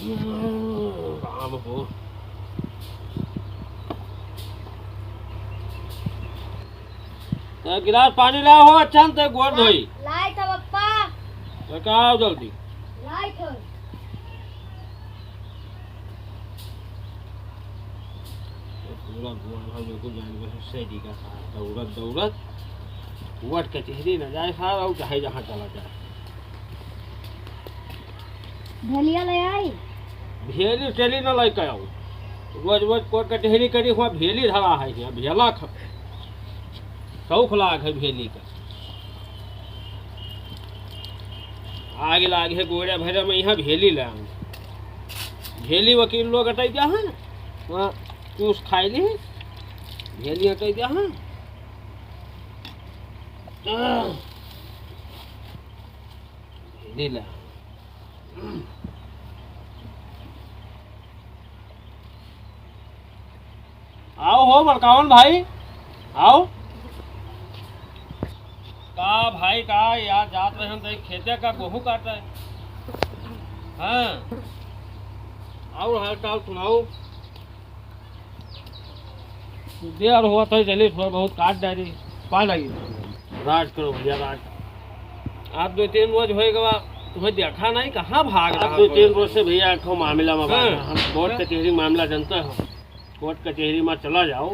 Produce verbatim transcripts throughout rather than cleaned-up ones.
काम हो। तो गिलास पानी लाओ हो, अच्छा, तो गोड़ धोई। लाइट है पप्पा। तो का आओ जल्दी। लाइट है। पूरा गोड़ हाथ में कुछ जान के सैडी का साथ दौड़त दौड़त कोर्ट कचहरी न जाए सार, और चाहे जहाँ चला जाए। भेलिया ले आई। भेली टेली न लेके आओ। रोज रोज कोर्ट कचहरी करी हुआ भेली धरा है यहाँ, भेला ख-, शौक लाग है भेली का। आगे लाग है गोड़े भरे में यहाँ भेली ले आऊँ। भेली वकील लोग अटै जा है, वहाँ चूस खाई ली, भेली अटै जा है। आह, भेली ले आऊँ। आओ हो बड़कावन भाई, आओ। का भाई का यार, जात रहे हम तो खेते का गोहूँ काटे। हाँ, और हाल चाल सुनाओ। देर हुआ तो चलिए थोड़ा बहुत काट डाली, पा लगी। राज करो भैया, राज। आप दो तीन रोज होए गवा, तुम्हें देखा नहीं, कहाँ भाग आप रहा दो तीन रोज से भैया, एक ठो मामला में हाँ। बात है। हम कोर्ट कचहरी मामला जानते हो, कोर्ट कचहरी में चला जाओ,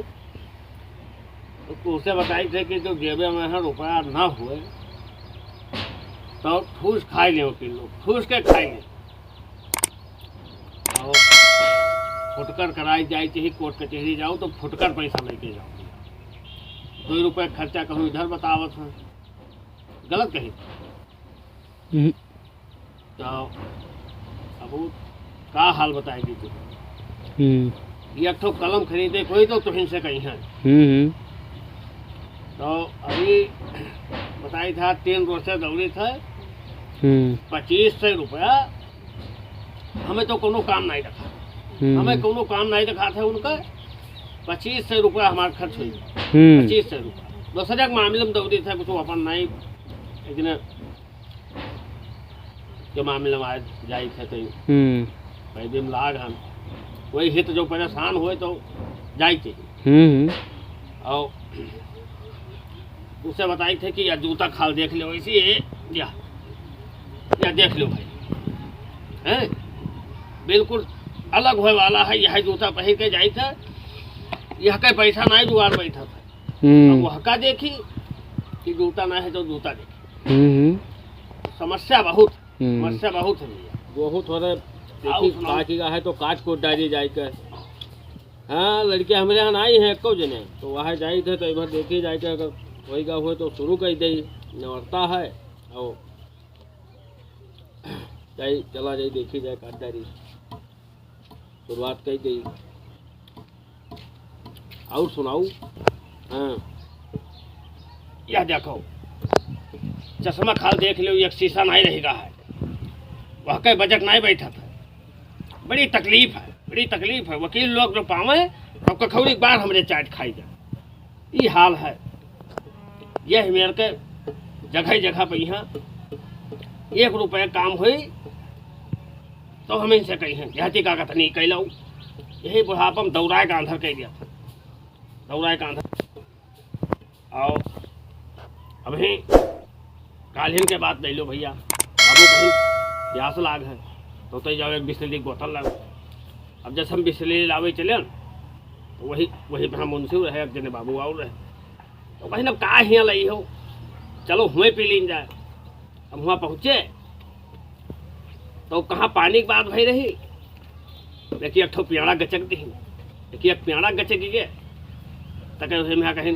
तो तुमसे बताई थे कि जो जेबे में है रुपया ना हुए, तो ठूस खाई ले वकील लोग, ठूस के खाई ले। और फुटकर कराई जाए, चाहे कोर्ट कचहरी जाओ, तो फुटकर पैसा लेके जाओ। दो रुपये खर्चा कहूँ इधर बतावत है, गलत कही। हम्म। तो अब वो का हाल बताएगी तू? हम्म। ये एक ठो कलम खरीदे कोई तो तुहिन से कहीं है। हम्म, हम्म। तो अभी बताई था, तीन रोज से दौड़ी था। हम्म। पच्चीस सौ रुपया हमें तो कोनो काम नहीं रखा। हम्म। हमें कोनो काम नहीं रखा था उनका। पच्चीस सौ रुपया हमारा खर्च हुई। हम्म। पच्चीस सौ रुपया। दूसरे के मामले में दौड़ी था, कुछ अपन नहीं, लेकिन के मामले में आज जाई थे तो हम्म। पैदे में लाग हम। वही हित जो परेशान हुए तो जाई थे। हम्म। और उसे बताई थे कि या जूता खाल देख लो, ऐसी है, या, या देख लो भाई, हैं? बिल्कुल अलग होए वाला है, यह जूता पहिर के जाई थे, यह के पैसा ना जुगाड़ बैठा था। हम्म। अब वह का देखी कि जूता ना है तो जूता देखी। हम्म, हम्म। समस्या बहुत, हम्म। समस्या बहुत है भैया। बहुत हो रहा है। देखी आओ सुनाओ। बाकी का है तो काट कोट डाली जाए कर। हाँ, लड़के हमरे यहाँ आई हैं एको जने, तो वहाँ जाई थे तो एक बार देखी जाए कर, अगर वही का हुए तो शुरू कर दे, नवरता है। और जाई, चला जाई, देखी जाए काट डाली। शुरुआत कई गई। और सुनाऊ? हाँ। यह देखो, चश्मा खाल देख लो, एक शीशा नहीं रहेगा है, वह के बजट नहीं बैठा था। बड़ी तकलीफ है, बड़ी तकलीफ है। वकील लोग जो पावे, तो कखौरी एक बार हमरे चाट खाई जा। ई हाल है। यह मेर के जगह जगह पे यहाँ एक रुपया काम होई, तो हम इनसे कही हैं, देहाती का कथनी कैलऊ, यही बुढ़ापा में दौड़ाए का अंधर कह दिया था, दौड़ाए का अंधर। और अभी काल्हिन के बात ले लो भैया, बाबू कहीं प्यास लाग है, तो तय जाओ एक बिस्लरी की बोतल लाओ। अब जैसे हम बिस्लरी लावे चले न, तो वही, वही पे हम मुंशी रहे, एक जने बाबू और रहे, तो कहीं अब का हियाँ लई हो, चलो हुए पी लीन जाए। अब हुआँ पहुँचे, तो कहाँ पानी की बात भई रही, देखिए, एक ठो पियाड़ा गचक दी, देखिए, एक पियाड़ा गचक गए, तक उसे में कहीं,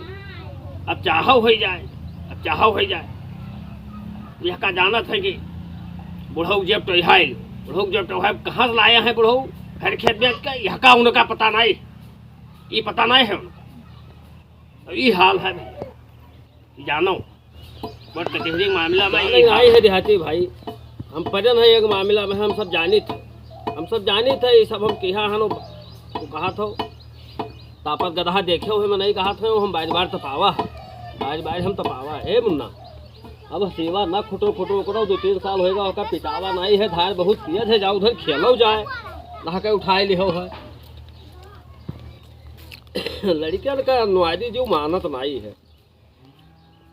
अब चाहो होई जाए, अब चाहो होई जाए। यह का जानत है कि बुढ़ऊ जेब टोहाइल, बुढ़ऊ जेब टोहाइल, कहाँ से लाए हैं बुढ़ऊ, घर खेत बेच के, यह का उनका पता नहीं, ये पता नहीं है उनका। तो ये हाल है भैया, जानो। कोर्ट कचहरी मामला में नहीं, ये नहीं है देहाती भाई, हम पड़न है एक मामला में, हम सब जानित है, हम सब जानित है, ये सब हम किहा हन, वो कहा था, तापत गदहा देखे हुए में नहीं कहा था, हम बाज बार तपावा है, बाज बार हम तपावा है। ए मुन्ना, अब सेवा ना खुटो खुटो करो, दो तीन साल होएगा, ओका पिटावा नहीं है, धार बहुत तेज है, जाओ उधर खेलो जाए। नहा के उठाए लिहो है। लड़िकन का नुआदी जो मानत नाई है।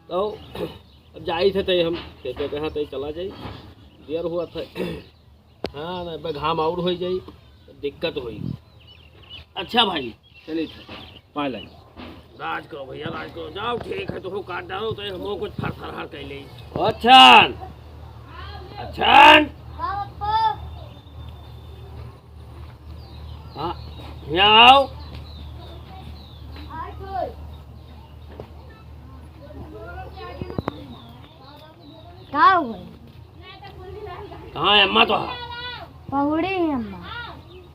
तो अब जाई थे, तई हम के, के, कहाँ तई चला जाई। देर हुआ था। हाँ, ना, बे घाम और होई जाई, दिक्कत होई। अच्छा भाई, चली थे। पाए लाई। राज करो भैया, राज करो। जाओ, ठीक है, तुमको काट डालो, तो हमको कुछ फरफरार कर ले। ओ अच्छन, अच्छन। हाँ, यहाँ आओ। का हुआ? कहाँ है अम्मा तो? पहुड़ी है अम्मा।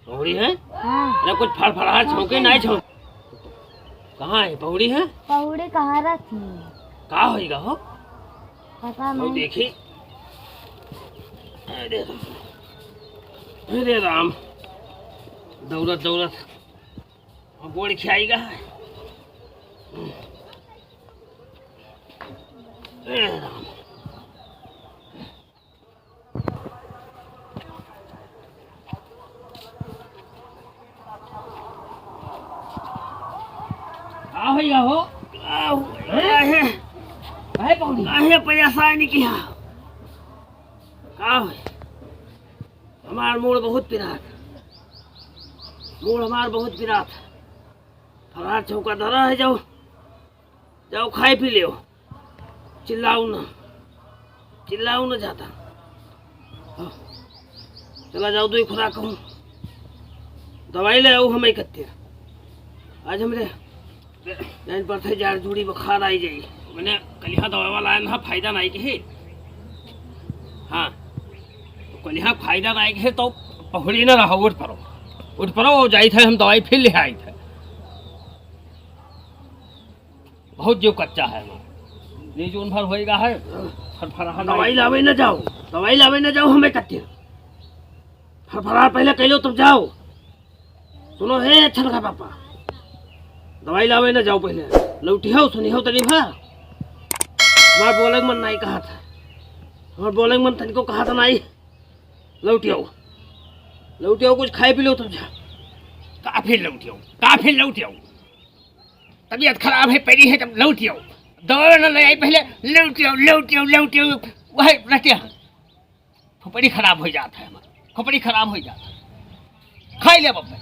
पहुड़ी है? हाँ। अरे कुछ फरफरार छौंके, नहीं छौंके? कहाँ है? पहुड़ी है? पहुड़ी कहाँ रहती है? का होइगा हो? पता वो नहीं। देखी। अरे राम। अरे राम। दौड़त, दौड़त। अब गोड़ खियाइगा। अरे राम। का भैया हो? का हो? हैं? काहे? काहे पौड़ी? काहे परेशानी किया? का हो? हमार मूड़ बहुत पिरात। मूड़ हमार बहुत पिरात। फरार छौंका धरा है, जाओ। जाओ, खाए पी लेओ। चिल्लाओ ना, चिल्लाओ ना ज्यादा। हाँ। चला जाओ, दो ही खुराक कहूँ, दवाई ले आओ हमें इकट्ठे। आज हमरे जान पर थे, जाड़ जूड़ी बुखार आई जाई। मैंने कल यहाँ दवाई वाला आया ना, फायदा नहीं के। हाँ, तो कल यहाँ फायदा नहीं के तो पहुड़ी ना रहो, उठ पड़ो, उठ पड़ो, जाई थे हम दवाई फिर ले आई थे। बहुत जीव कच्चा है वो। ये जोन भर होएगा है, फरफराहट दवाई लावे न जाओ, दवाई लावे न जाओ, हमें कत्ती फरफराहट पहले कह लो तब जाओ। सुनो हे छनका पापा, दवाई लावे न जाओ पहले, लौटी हो सुनी हो तनी भर। हमार बोले के मन नहीं कहा था, हमार बोले के मन तनिको कहा था नहीं। लौटी आओ, लौटी आओ, कुछ खाए पी लो तब जा। का फिर लौटी आओ, का फिर लौटी आओ? तबीयत खराब है, पड़ी है, तब लौट आओ। दवा न ले आई पहले, लौट आओ, लौट आओ, लौट आओ। वही रहते हैं। खोपड़ी खराब हो जाता है हमारा, खोपड़ी खराब हो जाता है। खाई ले बब्बे,